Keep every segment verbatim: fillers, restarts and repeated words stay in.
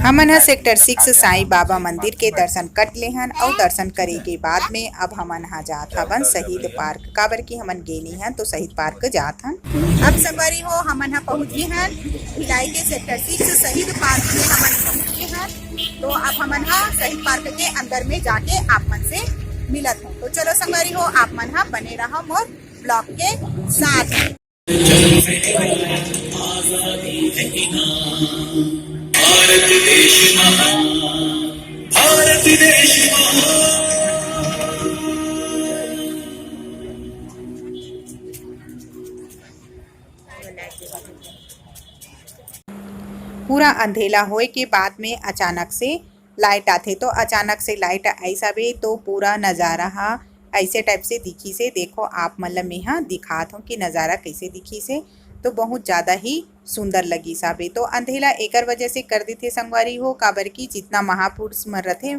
हमन ह sector six Sai Baba मंदिर के दर्शन कट लेहन, अउ दर्शन करे के बाद में अब हमन ह जात हवन शहीद पार्क, काबर कि हमन गे नइ हन तो शहीद पार्क जात हन। अब संगवारी हो, हमन ह पहुंच गे हन भिलाई के सेक्टर सिक्स शहीद पार्क में हमन पहुंच गे हन। तो अब हमन ह शहीद पार्क के अंदर में जाके आप मन से मिलत हन। तो चलो संगवारी हो, आप मन ह बने रहो मोर ब्लॉग के साथ। भारत देश महान, भारत देश महान। पूरा अंधेला होए के बाद में अचानक से लाइट आथे, तो अचानक से लाइट आइस हवे, तो पूरा नजारा ह ऐसे टाइप से दिखिस हे। देखो, आप मन ल मेहा दिखात हूँ कि नजारा कैसे दिखिस हे, तो बहुत ज्यादा ही सुंदर लगिस हवे। तो अंधेला एकर वजह से कर देथे संगवारी हो, काबर कि जितना महापुरुष मन रथे,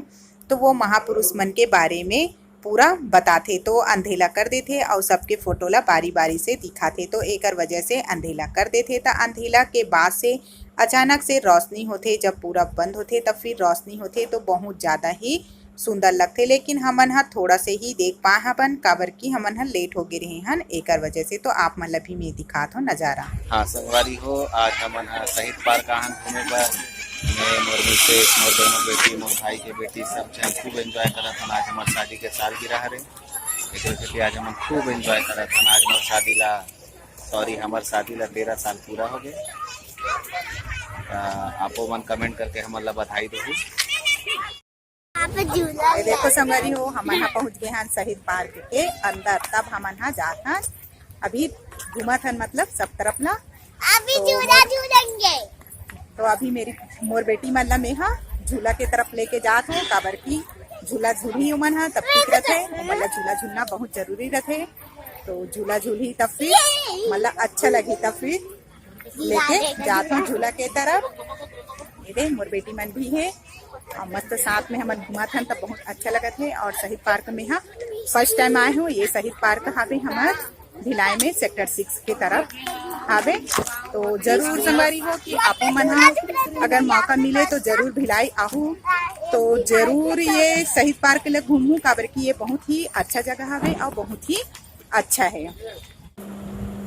तो वो महापुरुष मन के बारे में पूरा बताथे, तो अंधेला कर देथे अउ सबके फोटो ला बारी-बारी से दिखाथे। तो एकर वजह से अंधेला कर देथे। त अंधेला के बाद से अचानक से रोशनी होथे, जब पूरा बंद होथे, तब फिर रोशनी होथे, तो बहुत ज्यादा ही सुंदर लगथे। लेकिन हमन ह थोड़ा से ही देख पाए हवन, काबर कि हमन ह लेट हो गे रहे हन, एकर वजह से। तो आप मन ला भी मैं दिखात हो नजारा। हाँ संगवारी हो, आज हमन ह शहीद पार्क आहन घूमे बर। मैं, मोर मिसेस, मोर दोनों बेटी, मोर भाई के बेटी, सब झन खूब एंजॉय करत हन। आज हमर शादी के सालगिरह हरे, एकर सेती आज हमन खूब एंजॉय करत हन। आज मोर शादी ला, सॉरी, हमर शादी ला तेरह साल पूरा हो गए। त आपो मन कमेंट करके हमन ला बधाई देहू। आप झूला ये देखो संगवारी हो, हमन ह पहुंच गए हन शहीद पार्क के अंदर। तब हमन ह जात हन, अभी घूमत हन, मतलब सब तरफ ला। अभी तो झूला झूलेंगे। तो अभी मेरी, मोर बेटी मन ला मेहा झूला के तरफ लेके जात हूँ, काबर कि झूला झूलही उमन ह तब ठीक रथे। उमन ला झूला झूलना बहुत जरूरी रथे, तो झूला झूलही तब फिर मतलब अच्छा लगही, तब फिर लेके जात हूँ झूला के तरफ। ये दे, मोर बेटी मन भी हे और मस्त साथ में हमन घुमात हन, तब बहुत अच्छा लगत हे। और शहीद पार्क में हा फर्स्ट टाइम आए हूँ। ये शहीद पार्क हावे हमर भिलाई में सेक्टर सिक्स के तरफ हावे। तो जरूर संगवारी हो कि आपो मन हा अगर मौका मिले तो जरूर भिलाई आहू, तो जरूर ये शहीद पार्क ले घूमू, काबर कि ये बहुत ही अच्छा जगह हावे और बहुत ही अच्छा है।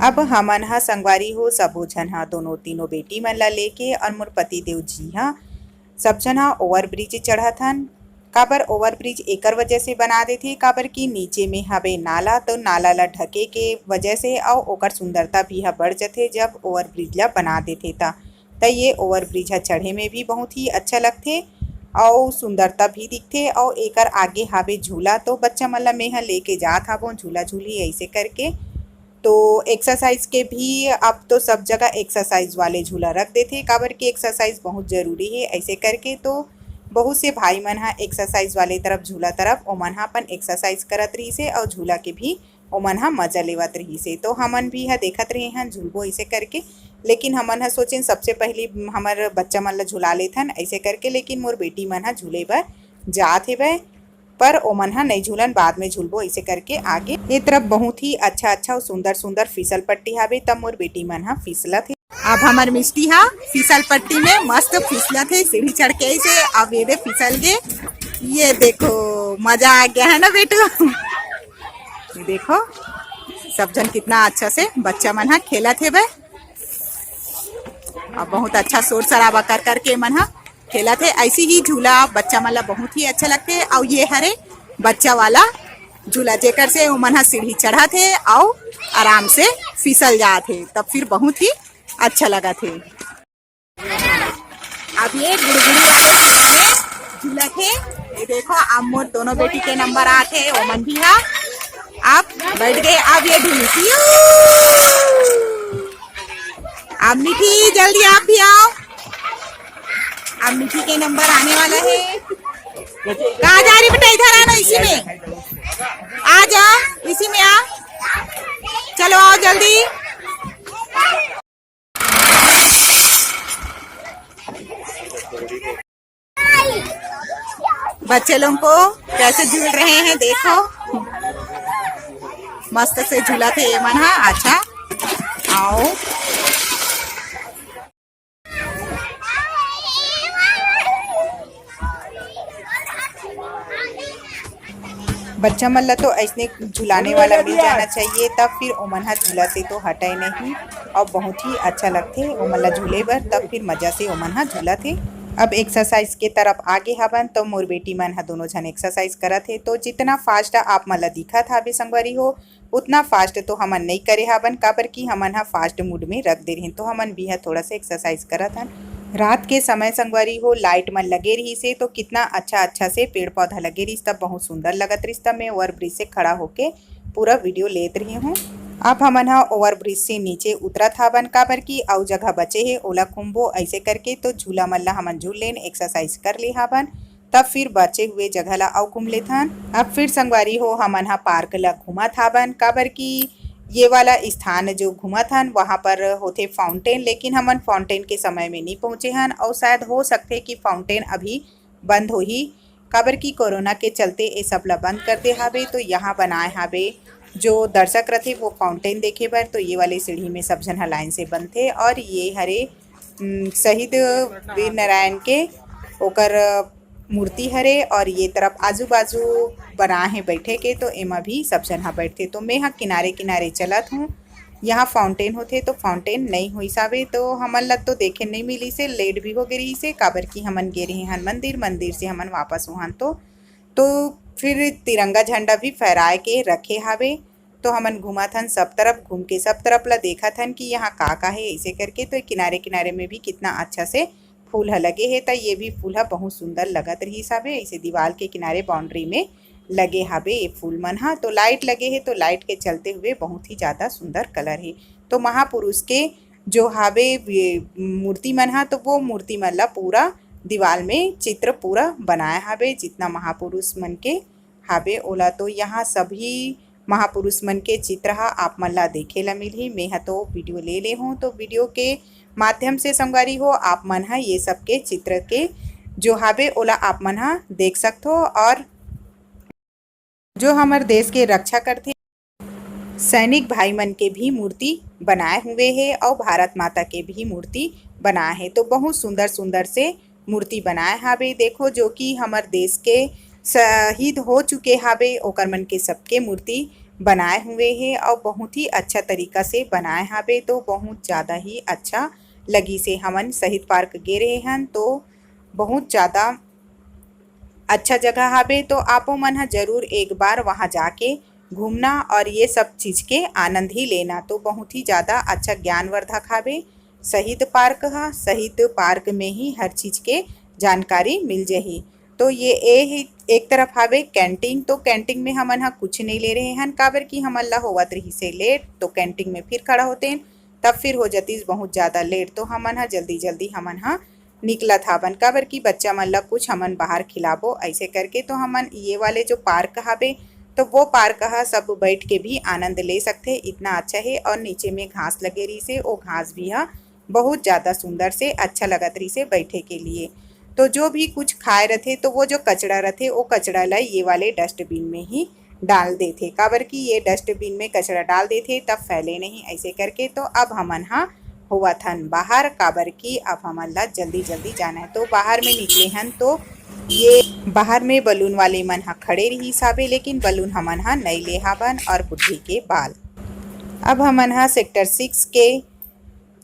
अब हमन ह संगवारी हो सबो झन ह दोनों तीनों बेटी मन ला लेके और मोर पति देव जी ह सब झन ह ओवर ब्रिज चढ़त हन। काबर ओवर ब्रिज एकर वजह से बना देथे, काबर कि नीचे में हवे नाला, तो नाला ला ढके के वजह से अउ ओकर सुंदरता भी ह बढ़ जथे जब ओवर ब्रिज ला बना देथे त। त ये ओवर ब्रिज ह चढ़े में भी बहुत ही अच्छा लगथे अउ सुंदरता भी दिखथे। अउ एकर आगे हावे झूला, तो बच्चा मन ला मेहा लेके जात हावों झूला झूली ऐसे करके। तो एक्सरसाइज के भी अब तो सब जगह एक्सरसाइज वाले झूला रख देथे, काबर कि एक्सरसाइज बहुत जरूरी हे ऐसे करके। तो बहुत से भाई मन ह एक्सरसाइज वाले तरफ झूला तरफ ओमन ह अपन एक्सरसाइज करत रहिसे अउ झूला के भी ओमन ह मजा लेवत रहिसे। तो हमन भी ह देखत रहे हन झूलबो ऐसे करके, लेकिन हमन ह सोचेन सबसे पहली हमर बच्चा मन ल झुला लेथन ऐसे करके, लेकिन मोर बेटी मन ह झूले बर जात हेवय, पर ओमन ह नइ झूलन, बाद में झूलबो ऐसे करके आगे। ये तरफ बहुत ही अच्छा अच्छा अउ सुंदर सुंदर फिसल पट्टी हावे, तब मोर बेटी मन ह फिसलत हे। अब हमर मिष्टी ह फिसल पट्टी में मस्त फिसलत हे, सीढ़ी चढ़ के ऐसे। अब ये दे फिसल गे, ये देखो मजा आ गया है ना बेटू। ये देखो सब झन कितना अच्छा से बच्चा मन ह खेलत हेवय। अब बहुत अच्छा शोर शराबा कर करके मन ह खेलत हे। ऐसी ही झूला बच्चा मन ला बहुत ही अच्छा लगथे। अउ ये हरे बच्चा वाला झूला, जेकर से ओमन ह सीढ़ी चढ़त हे अउ आराम से फिसल जात हे, तब फिर बहुत ही अच्छा लगत हे। अब ये गुड़गुड़ी वाले झूला में झूलत हे। ये देखो, अब मोर दोनों बेटी के नंबर आत हे, ओमन भी हा। अब बैठ गए, अब ये ढीली। अब मीठी, जल्दी आप भी आओ। अब मीठी के नंबर आने वाला है। कहाँ जा रही बेटा? इधर आना, इसी में आ जा, इसी में आ। चलो आओ जल्दी। बच्चे लोगों को कैसे झूल रहे हैं देखो, मस्त से झूलत हे ये मन हा। अच्छा आओ। बच्चा मन ला तो ऐसने झुलाने वाला मिल जाना चाहिए, तब फिर ओमन ह झूला से तो हटय नहीं, और बहुत ही अच्छा लगथे ओमन ला झूले बर, तब फिर मजा से ओमन ह झूलत हे। अब एक्सरसाइज के तरफ आगे हवन, तो मोर बेटी मन ह दोनों झन एक्सरसाइज करत हे। तो जितना फास्ट आप मन ला दिखत हावे संगवारी हो, उतना फास्ट तो हमन नइ करे हावन, काबर कि हमन ह फास्ट मूड में रख दे रहिन, तो हमन भी ह थोड़ा सा एक्सरसाइज करत हन। रात के समय संगवारी हो, लाइट मन लगे रहिस हे, तो कितना अच्छा अच्छा से पेड़ पौधा लगे रहिस, तब बहुत सुंदर लगत रहिस। तब मैं ओवर ब्रिज से खड़ा होके पूरा वीडियो लेत रही हूँ। अब हमन ह ओवर ब्रिज से नीचे उतरत हावन, काबर कि अउ जगह बचे हे, ओला घूमबो ऐसे करके। तो झूला मन ला हमन झूल लेन, एक्सरसाइज कर ले हावन, तब फिर बचे हुए जगह ला अउ घूम लेथन। अब फिर संगवारी हो, हमन ह पार्क ला घूमत हावन, काबर कि ये वाला स्थान जो घूमत हन, वहाँ पर होथे फाउंटेन, लेकिन हमन फाउंटेन के समय में नहीं पहुँचे हन, और शायद हो सकथे कि फाउंटेन अभी बंद होही, काबर कि कोरोना के चलते ये सब ला बंद कर दे हावे। तो यहाँ बनाए हावे जो दर्शक रथे वो फाउंटेन देखे बर। तो ये वाले सीढ़ी में सब झन ह लाइन से बनथे, और ये हरे, उम, शहीद वीर नारायण के ओकर मूर्ति हरे, और ये तरफ आजू बाजू बनाए हे बैठे के, तो एमा भी सब झन ह बैठथे। तो मैं ह किनारे किनारे चलत हूँ, यहाँ फाउंटेन होथे तो फाउंटेन नई होइस हावे, तो हमन ला तो देखे नई मिलिस हे, लेट भी हो गे रहिस हे, काबर कि हमन गे रहे हन मंदिर, मंदिर से हमन वापस होहन तो, तो फिर तिरंगा झंडा भी फहराए के रखे हावे। तो हमन घूमत हन सब तरफ, घूम के सब तरफ ला देखत हन कि यहाँ का का हे ऐसे करके। तो किनारे किनारे में भी कितना अच्छा से फूल ह लगे हे, त ये भी फूल ह बहुत सुंदर लगत रहिस हावे। ऐसे दीवाल के किनारे बाउंड्री में लगे हावे ये फूल मन ह। तो लाइट लगे हे, तो लाइट के चलते हुए बहुत ही ज्यादा सुंदर कलर हे। तो महापुरुष के जो हावे ये मूर्ति मन ह, तो वो मूर्ति मन ला पूरा दीवाल में चित्र पूरा बनाए हावे, जितना महापुरुष मन के हावे ओला। तो यहाँ सभी महापुरुष मन के चित्र ह आप मन ला देखे ला मिलही। मैं ह तो वीडियो ले ले हूँ, तो वीडियो के माध्यम से संगवारी हो, आप मन ह ये सब के चित्र के जो हावे ओला आप मन ह देख सकथो। और जो हमर देश के रक्षा करथे सैनिक भाई मन के भी मूर्ति बनाए हुए हे, और भारत माता के भी मूर्ति बनाए हे। तो बहुत सुंदर सुंदर से मूर्ति बनाए हावे। देखो, जो कि हमर देश के शहीद हो चुके हावे, ओकर मन के सबके मूर्ति बनाए हुए हे, और बहुत ही अच्छा तरीका से बनाए हावे। तो बहुत ज्यादा ही अच्छा लगिस हे। हमन शहीद पार्क गे रहे हन, तो बहुत ज्यादा अच्छा जगह हावे। तो आपो मन ह जरूर एक बार वहाँ जाके घूमना और ये सब चीज के आनंद ही लेना। तो बहुत ही ज्यादा अच्छा ज्ञानवर्धक हावे शहीद पार्क ह। शहीद पार्क में ही हर चीज के जानकारी मिल जही। तो ये ए ही एक तरफ हावे कैंटीन, तो कैंटीन में हमन ह कुछ नहीं ले रहे हन, काबर कि हमन ला होवत रहिस हे लेट, तो कैंटीन में फिर खड़ा होतेन, तब फिर हो जतिस बहुत ज्यादा लेट। तो हमन ह जल्दी जल्दी हमन ह निकलत हावन, काबर कि बच्चा मन ला कुछ हमन बाहर खिलाबो ऐसे करके। तो हमन ये वाले जो पार्क हावे, तो वो पार्क ह सब बैठ के भी आनंद ले सकथे, इतना अच्छा हे। और नीचे में घास लगे रहिस हे, वो घास भी ह बहुत ज्यादा सुंदर से अच्छा लगत रहिस हे बैठे के लिए। तो जो भी कुछ खाए रथे, तो वो जो कचरा रथे, वो कचरा ला ये वाले डस्टबिन में ही डाल देथे, काबर कि ये डस्टबिन में कचरा डाल देथे, तब फैले नहीं ऐसे करके। तो अब हमन ह होवत हन बाहर, काबर कि अब हमन ला जल्दी जल्दी जाना है। तो बाहर में निकले हन, तो ये बाहर में बलून वाले मन ह खड़े रहिस हावे, लेकिन बलून हमन ह नई ले हावन। और बुढ़ी के बाल। अब हमन ह सेक्टर सिक्स के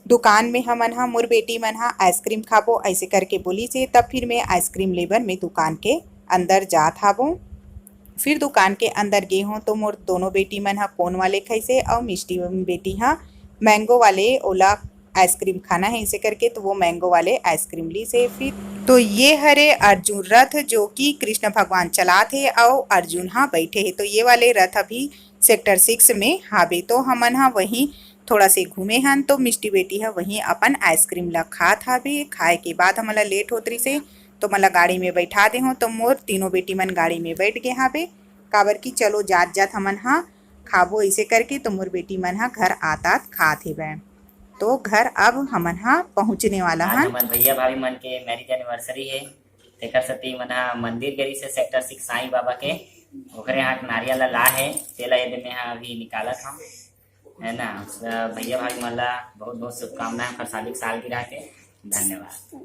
दुकान में हमन ह, मोर बेटी मन ह आइसक्रीम खाबो ऐसे करके बोलिस हे, तब फिर मैं आइसक्रीम ले बर मैं दुकान के अंदर जात हावों। फिर दुकान के अंदर गे हों तो मोर दोनों बेटी मन ह कोन वाले खाइस हे, अउ मिष्टी बेटी ह मैंगो वाले, ओला आइसक्रीम खाना है इसे करके, तो वो मैंगो वाले आइसक्रीम लीस हे। फिर तो ये हरे अर्जुन रथ, जो कि कृष्ण भगवान चलात हे अउ अर्जुन ह बैठे हे। तो ये वाले रथ अभी सेक्टर सिक्स में हावे। तो हमन ह वहीं थोड़ा से घूमे हन, तो मिष्टी बेटी ह वहीं अपन आइसक्रीम ला खात हावे। खाए के बाद हमन ला लेट होत रहिस हे, तो मोला गाड़ी में बैठा दे हों, तो मोर तीनों बेटी मन गाड़ी में बैठ गे हावे, काबर कि चलो जात जात हमन ह खाबो इसे करके। तो मोर बेटी मन ह घर आत आत खात हेवय। तो घर अब हमन ह पहुँचने वाला आज हन। हमर भैया भाभी मन के मैरिज एनिवर्सरी हे, तेकर सेती मन ह मंदिर गे रहिस हे सेक्टर सिक्स साईं बाबा के, ओकरे हाथ नारियल ला ला हे, तेला ये दे में ह अभी निकालत हूँ, है ना। सब भैया भाभी मन ला बहुत बहुत शुभकामनाएं प्रसादिक सालगिरह के। धन्यवाद।